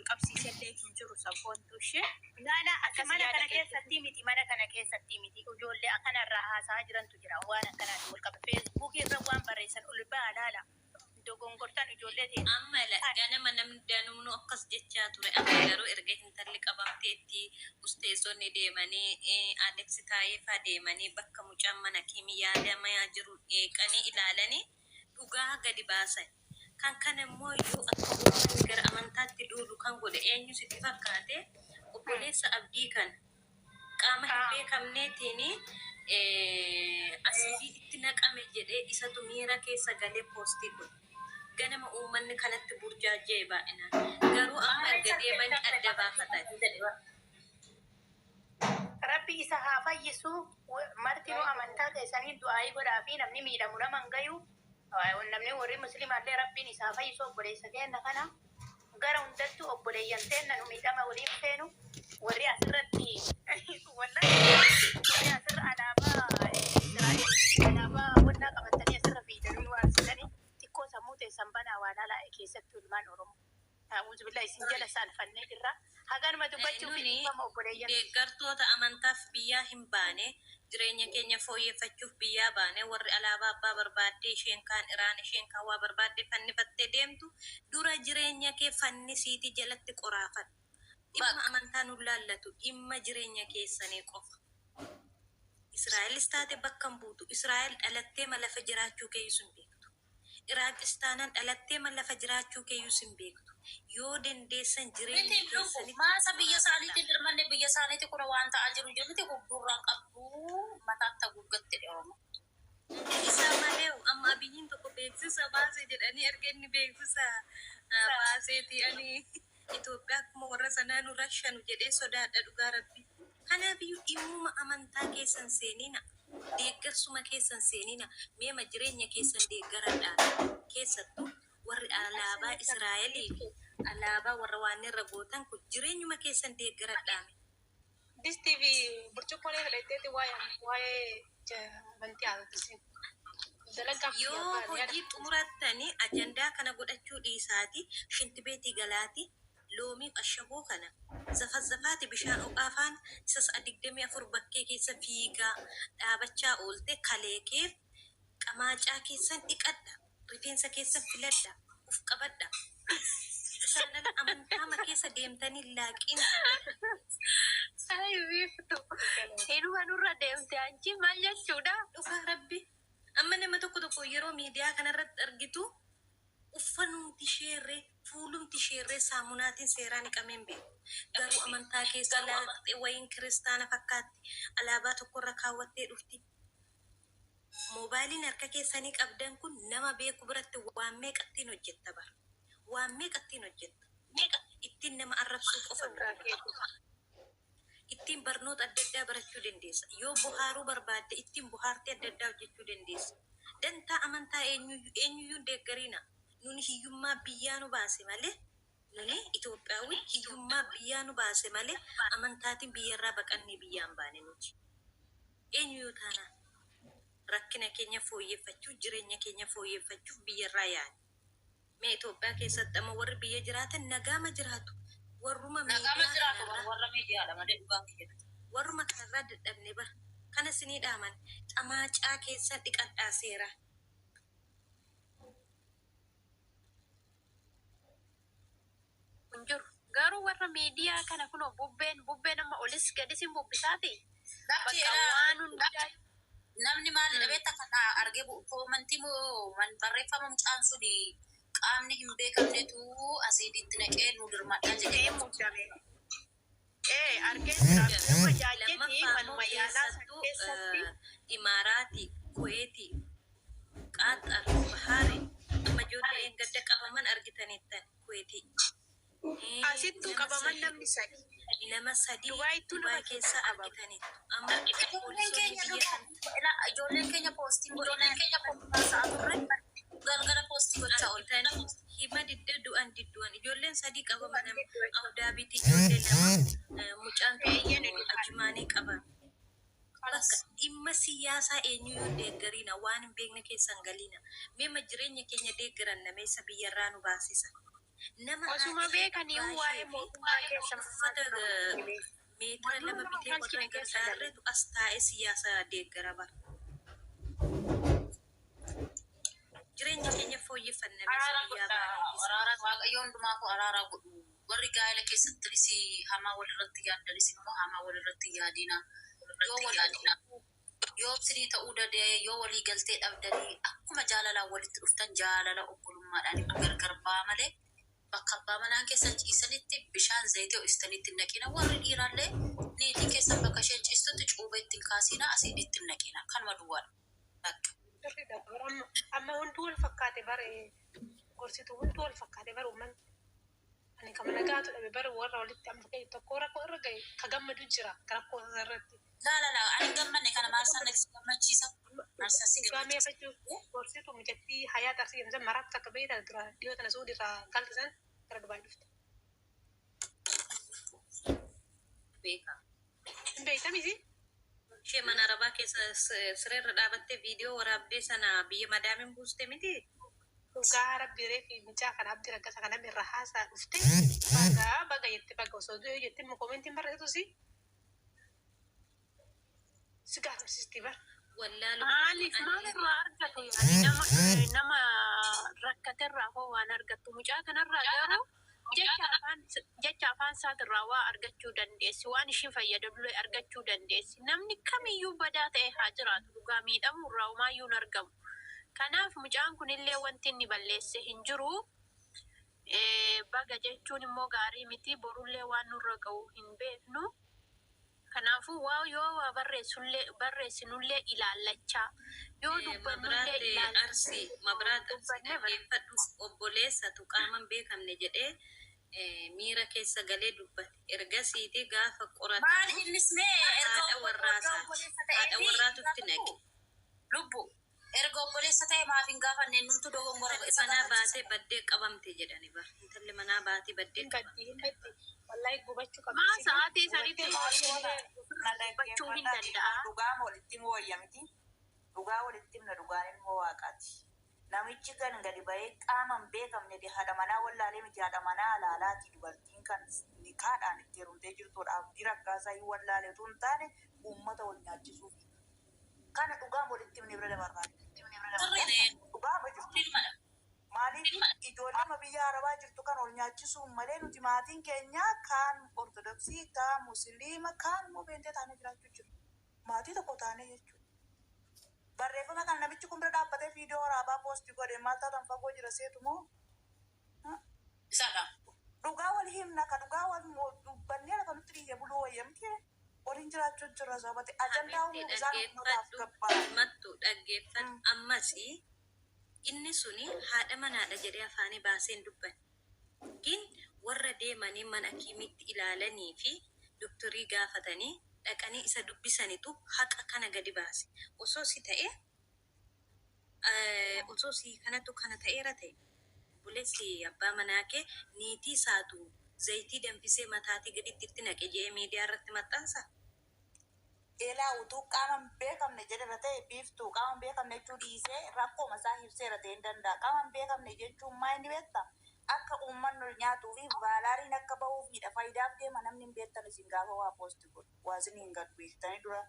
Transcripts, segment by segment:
wal qabsiisellee hin jiru, sabboontu ishee. Lala Akkas mana yaada kana keetti. keessatti miti, mana kana keessatti miti, ijoollee akkanarraa haasa'aa jirantu jira. Waan akkanaati wal qaba. Feesbuukii irra waan barreessan ol ba'aa laala. Dogongortan ijoollee ta'e. Amma ganama namni danuunu akkas jechaa ture. Amma garuu erga intalli qabamteetti usteessonni deemanii, Alex Taayeefaa deemanii bakka mucaan mana kimii yaadamaa jiru eeqanii ilaalanii dhugaa gadi baasan. Kan kana immoo yoo akka uummanni gara amantaatti duulu kan godhe eenyu sitti fakkaate? Obboleessa Abdii kan qaama hin beekamneetiin asidii itti naqame jedhee isatu miira keessa galee poostii godhe. Ganama uummanni kanatti burjaaja'e baay'inaan. Garuu amma erga deemanii adda baafatan. Rabbi isa haa fayyisu. Martinuu amantaa keessanii du'aayii godhaa fi namni miidhamu nama hin gayu. Namni warri musliimaallee Rabbiin isaa fayyisu obboleessa keenya kana. Gara hundattuu obboleeyyan teenna nu miidhama waliin feenu. Warri asirratti, wallahi, warri asirra alaabaa Israa'el, alaabaa wannaa qabatanii asirra fiidanii nu aarsitanii, xiqqoo sammuu teessan banaa waa laalaa, keessattuu ilmaan Oromoo. A'uuzubillah, isin jala saalfannee jirra. Haganuma dubbachuuf Nuni dhiifama obboleeyyan. deeggartoota amantaaf biyyaa hin baane, jireenya keenya fooyyeffachuuf biyyaa baane. Warri alaabaa abbaa barbaaddee, isheen kaan Iraan, isheen kaan waa barbaaddee fannifattee deemtu, dura jireenya kee fannisiitii jalatti qoraafadhu. Dhimma Bakka. amantaa nun laallatu, dhimma jireenya keessanii qofa. Israa'elis taate bakka hin buutu. Israa'el dhalattee ma lafa jiraachuu keeyyuu hin beektu. Iraaqis taanaan dhalattee ma lafa jiraachuu keeyyuu hin beektu. Yoo dandeessan jireenya Miti lubbu keessanitti maasa biyya qoraafadhaa. Isaaniitiin hirmanne biyya isaaniiti kuna waan ta'aa jiru jiru miti hudduurraan qabdu mataatti haguuggatte Oromoo. Isa malee amma Abiyyiin tokko beeksisa baase jedhanii, erga inni beeksisa baaseeti ani Itoophiyaa akkuma warra sanaa nu rashanu jedhee sodaadha, dhugaa Rabbi. Kanaaf iyyuu dhimmuma amantaa keessan seenina. Deeggarsuma keessan seenina. Meema jireenya keessan deeggaradhaa. Keessattuu warri alaabaa Israa'elii fi alaabaa warra waan irra gootan kun jireenyuma keessan deeggaradhaa. Distii fi burcuqqoolee fudhatteeti waa'ee amantii haasofsiisin. Dalagaaf Yoo yaada. hojii xumurattanii ajandaa kana godhachuu dhiisaati, shintibeetii galaati, loomiif ashaboo kana zafazafaati, bishaan ho'aa faana isa sa'a 24 bakkee keessa fiigaa dhaabachaa oolte kaleekeef qamaacaa keessan dhiqadha, rifeensa keessan filadha, uf qabadha. Isaan ala amantaama keessa deemtanii laaqina. Ay, biiftu. Inuma nurra deemte anchi maal jechuudha? Dhugaa Rabbi. Amma nama tokko tokko yeroo miidiyaa kanarratti argitu uffanumti isheerree, fuulumti isheerree saamunaatiin seeraan dhiqamee hin beeku. Garuu amantaa keessa laaqxee wayiin kiristaana fakkaatti alaabaa tokkorra kaawwattee dhufti. Moobaayiliin harka keessanii qabdan kun nama beeku biratti waan meeqattiin hojjetta bara. Waan meeqattiin hojjetta. Ittiin nama arrabsuu qofa miti. Ittiin barnoota adda addaa barachuu dandeessa. Yoo bohaaruu barbaadde ittiin bohaartii adda addaa hojjechuu dandeessa. Dantaa amantaa eenyuyyuu eenyuyyuu hin deeggariina. Nuni hiyyummaa biyyaa nu baase malee, nuni Itoophiyaawwi hiyyummaa biyyaa nu baase malee amantaatiin biyyarraa baqannee biyyaan baane nuti. Eenyuyyuu taanaan rakkina keenya fooyyeffachuuf, jireenya keenya fooyyeffachuuf biyyarraa yaane. Mee Itoophiyaa keessatti amma warri biyya jiraatan nagaama jiraatu. Warruma Nagaama miidiyaa jiraatu kanarraa warra miidiyaadha malee dhugaan kiyya. Warruma kanarraa dadhabne bara. Kana sinii dhaaman, xamaacaa keessan dhiqadhaa seeraa. Hin jiru. Garuu warra miidiyaa kana kunoo bubbeen amma olis gadis hin bubbisaati. Lakki Bakka waan hundaa namni maali beekta kan argee koomantii moo barreeffama mucaan suni qaamni hin beekamnetu asiiditti naqee nu dirmadhaa jedhee. Ee, muddame. Ee, argeen jira. Nama jaajjetii Lammaffaa immoo manuma yaalaa san keessattuu keessatti Imaaraatii, Kuweetii, Qaaxar, Bahaareen amma ijoollee eeggadda qabaman argitaniittan Kuweetii. Asittuu Nama qabaman sadi namni sadi. Nama sadii Dubaayittuu nama Dubaay sadi keessaa qabama. argitaniittu. Amma Ijoolleen poolisoonni keenya biyya kana ijoolleen keenya poostii ijoolleen keenya poostii sa'a turre galgala poostii gochaa oolu. Argitanii hima didda du'an diddu'an ijoolleen sadii qabaman. Nama Awudaabiitii ijoollee lama, mucaan Eeyyeen tokko dhufan. Ajumaanii qabame. Bakka dhimma siyaasaa eenyuyyuu hin deeggariina, waan hin beekne keessan galiina. Meema jireenya keenya deeggaran nameessa biyyarraa nu baasisa. Nama Osuma haadha beekanii abbaa waa'ee ishee fi mootummaa keessa uffata meetira 2 bitee warra halkine keessa galu. gargaarretu as taa'ee siyaasa deeggara bara. Jireenya keenya fooyyeffanna meeshaa Araara biyyaa godha. baanee keessa. Araara Waaqayyo hundumaafuu araara godhu. Warri gaa'ela keessattis hamaa walirratti yaaddanis immoo hamaa walirratti yaadina. Yoo wal yoo sirii ta'uu danda'e yoo walii galtee dhabdanii akkuma jaalalaan walitti dhuftan jaalala obbolummaadhaan immoo gargar ba'aa malee bakka abbaa manaan keessan ciisanitti bishaan zayitii ho'istanitti hin naqina. Warri dhiiraallee niitiin keessan bakka isheen ciistutti cuuba ittiin kaasina asiin ittiin naqina. Kanuma duwwaadha. Bakka. Sirriidha bara amma amma hunduu wal fakkaate bare gorsitu hunduu wal fakkaate bare uummanni. Ani kama nagaatu dhabe bare warra walitti amma fakkeenyaaf tokko rakkoo irra gahe ka gammadu jira ka rakkoo irra irratti. Laa laa laa ani hin gammanne kana maal isaan si gammachiisa? Maal isaan si Dhugaa gammachiisa? meeqachuu gorsitu mijattii hayaa tarsii jedhamsan maraatti takka beektaa dura dhiyoo tana suudii irraa galte san gara Dubaay dhufte. Beeka. Hin beektamisi? Ishee mana arabaa keessa sireerra dhaabattee viidiyoo waraabdee sana biyya madaamiin buuste miti. Dhugaa rabbi reefi mucaa kana abdii raggasa kana irra haasaa dhufte baga baga jette baga osoo du'e jette immoo koomentiin barreessitu si si gaafamsiisti bar. Wallaalu Maaliif ani maal irraa argatu yaani nama nama rakkaterraa hoo waan argattu mucaa kanarraa garuu jecha afaan jecha afaan isaatirraa waa argachuu dandeessi waan ishiin fayyadullee argachuu dandeessi namni kamiyyuu badaa ta'e haa jiraatu dhugaa miidhamuu irraa homaayyuu hin argamu. Kanaaf mucaan kunillee wanti inni balleesse hin jiru. Baga jechuun immoo gaarii miti borullee waan nurra ga'u hin beeknu. Kanaafuu waa yoo waa barreessullee barreessinullee ilaallachaa yoo dubbannullee Mabraat ilaallachaa Arsii Mabraat Arsii dubbanne bara. dhaggeeffadhu obboleessatu qaaman beekamne jedhee miira keessa galee dubbate. Ergasiiti gaafa Maali qoratamu innis mee erga haadha obbo erga warraasaati. obboleessa Haadha ta'eefi warraatu itti gaafatu naqe. lubbu erga obboleessa ta'e maaf hin gaafanne numtu dogongora Intalli isa manaa gaafachiisa. baatee baddee qabamte jedhani bar. Intalli manaa baatee baddee Hin qabamte. baddi hin baddi wallahi gubachuu qabdi Maa isiin sa'aatii sanitti gubattee illee Na dubbachuu hin dhaggeeffadhaa danda'a. dhugaa walitti himuu wayya miti. Dhugaa walitti himna dhugaan ilmoo waaqaati. Namichi kan gadi bahee qaama hin beekamne de haadha manaa wallaalee miti haadha manaa alaalaati dubartiin kan nikaadhaan itti heerumtee jirtudha. Abdii raggaasaa hin wallaale utuu hin taane uummata wal nyaachisuuf. Kana dhugaan walitti himne bira dabarraa. Sirriidha. Dhugaa ma jirtu. Ilmadha. Maaliif ijoollee biyya arabaa jirtu kan ol nyaachisuun malee nuti maatiin keenya kaan ortodoksii, kaan musliima, kaan immoo beentee taanee jiraachuu jiru. Maatii tokko taanee jechuudha. Barreeffama kan namichi kun bira dhaabbatee viidiyoo waraabaa poostii godhe maal taatan fagoo jira seetu moo? Isadha. Dhugaa wal himna ka dhugaa wal dubbannee lafa nutti dhiisee buluu wayya miti. Waliin jiraachuu jirra sababa ta'e ajandaa Habiibti uumuuf isaan uummataaf dhaggeeffadhu gabbaa. mattu dhaggeeffadhu ammas inni suni haadha manaadha jedhee afaanii baasee hin dubbanne. Gin warra deemanii mana hakiimitti ilaalanii fi doktorii gaafatanii dhaqanii isa dubbisanitu haqa kana gadi baase. Osoo si ta'e osoo si kanatu kana ta'eera ta'e obboleessi abbaa manaa kee niitii isaatu zayitii danfisee mataatii gaditti itti naqe jedhee miidiyaa irratti maxxansa. Eelaa utuu qaama hin beekamne jedhera ta'e biiftuu qaama hin beekamne jechuu dhiisee rakkoo isaa ibseera ta'ee hin danda'a. Qaama hin beekamne jechuun maa inni beektaa? Akka uummanni ol nyaatuu fi vaalaariin akka bahuufidha. Faayidaaf deema namni hin beektan isin gaafa waa poosti godhu. Waa isin hin gad beektanii dura.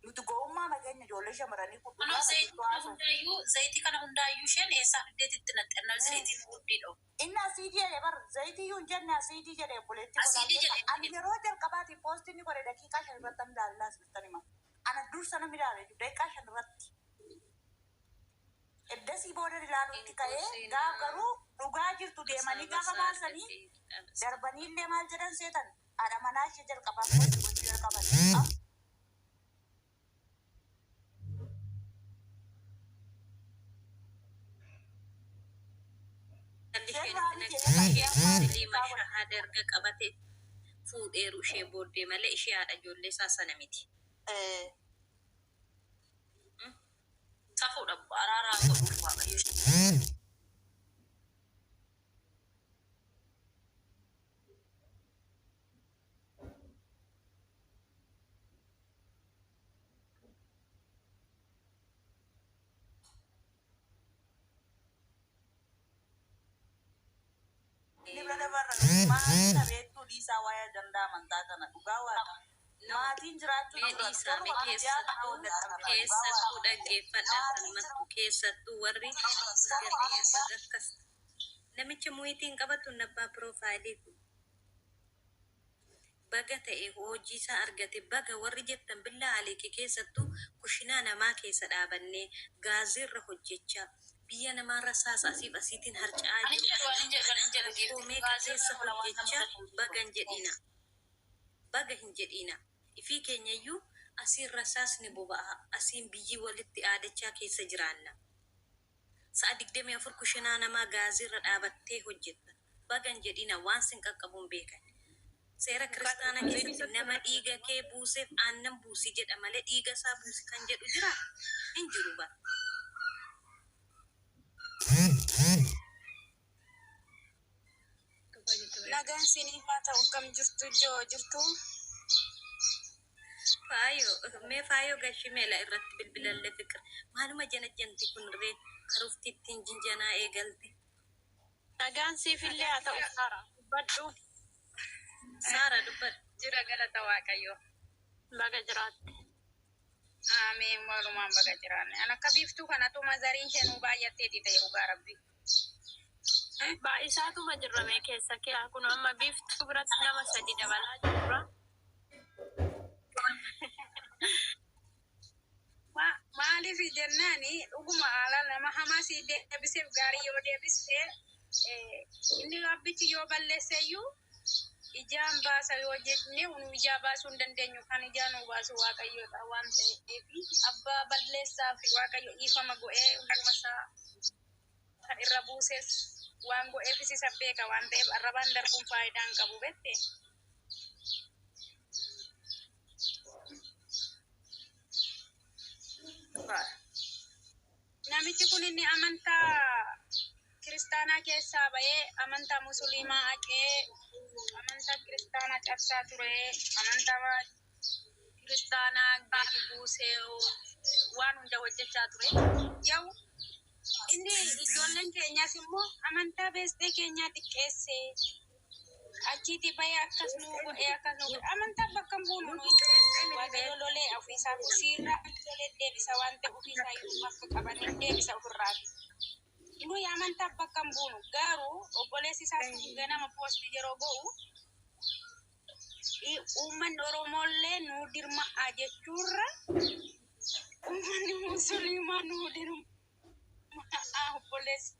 Nuti gowwummaa nageenya ijoollee shamarranii kun Anoo dhugaa zayitii irratti kana haasa'u. hundaayyuu zayitii kana hundaayyuu isheen eessaa fiddeet itti naqxanna zayitiin guddiidha. Inni asiidii jedhe bar zayitii iyyuu hin jenne asiidii jedhe obboleettii Asiidii kolaa jedhe. Ani yeroo jalqabaati poostii inni godhe daqiiqaa 5 irratti ani ilaalaa asirratti hima. Ana dursa namni ilaale daqiiqaa 5 irratti. Eddasii booda ilaaluutti ka'ee gaaf garuu dhugaa jirtu deemanii gaafa baasanii darbanii illee maal jedhan seetan haadha manaa ishee jalqabaa poostii gochuu jalqaban. Intalli Isheen isheen maali itti jedhee naqxe ishee baay'ee musliima ammaa godha. shahaada erga qabate fuudheeru ishee booddee malee ishee haadha ijoollee isaa sana miti. Safuudha araaraa godhuuf waaqayyo. Inni bira dabarra maatiin dhabeettuu dhiisaa waa'ee ajandaa amantaa kana dhugaa waaqa. No. Maatiin jiraachuu Mee jira. dhiisaa mee Torba miidiyaa kana keessattuu wal dadhabna dhugaa keessattuu waaqa. dhaggeeffadhaa falmattu keessattuu warri baga ta'e baga akkas namicha muyitiin qabatu nabbaa piroofaayilii kun baga ta'e hojii isaa argate baga warri jettan billaa aleekee keessattuu kushinaa namaa keessa dhaabannee gaaziirra hojjechaa biyya namaarra saasa asiif asiitiin harca'aa Ani jiru jedhu ani jedhu ani jedhu rakkoo giifti meeqa gaazirra keessa tola waan nama hojjechaa mudatu hin jiru. baga hin jedhina baga hin jedhina ifii keenyayyuu asiin rasaasni boba'a asiin biyyi walitti aadachaa keessa jiraanna sa'a 24 kushinaa namaa gaaziirra dhaabattee hojjetta baga hin jedhina waan sin qaqqabuun beekan seera kiristaanaa keessatti nama dhiiga kee buuseef aannan buusi jedha malee dhiiga isaa buusi kan jedhu jira hin jiru bara. Nagaan isiniif haa ta'u akkam jirtu ijoo jirtu. Faayoo mee faayoo gashii meela irratti bilbilallee fikir maaluma jana janti kun ree karufti ittiin jinjanaa eegalte. Nagaan siifillee haa ta'u Saara. Dubbadhu. Saara dubbadhu. Jira galata Waaqayyoo. Baga jiraatte. Ameen walumaan baga jiraanne. An akka biiftuu kanatu mazariin ishee nuu baay'atteeti ta'e dhugaa rabbi. Baay'isaatuma jirra mee keessa kee kun amma biiftuu biratti nama sadi dabalaa jirra. Maaliif jennaani dhuguma haala nama hamaa si deebiseef gaarii yoo deebiste inni rabbichi yoo balleesseeyyuu ijaan baasa yoo jenne nu ijaa baasuu hin dandeenyu kan ijaa nu baasu waaqayyoodha waan ta'eef abbaa balleessaa fi waaqayyo dhiifama go'ee hunduma isaa kan irra buuses waan go'eefis isa beeka waan ta'eef arrabaan darbuun faayidaa hin qabu bette. Namichi kun inni amantaa kiristaanaa keessaa ba'ee amantaa musliimaa haqee amantaa kiristaanaa cabsaa ture amantaa kiristaanaa gadi buusee waan hunda hojjechaa ture. Yaa'u inni ijoolleen keenyaas immoo amantaa beestee keenyaa xiqqeessee achiiti bahee akkas nuu godhee akkas nuu godhe amantaa bakka hin buunu nuyi waaqayyo lolee ofiisaa siirraa lolee deebisa waan ta'e ofiisaa iyyuu bakka qaban hin deebisa ofirraati. Nuyi amantaa bakka hin buunu garuu obboleessi isaa sun ganama poostii yeroo ga'u uummanni Oromollee nuu dirma'a jechuurra uummanni musliimaa nuu dirma'a obboleessa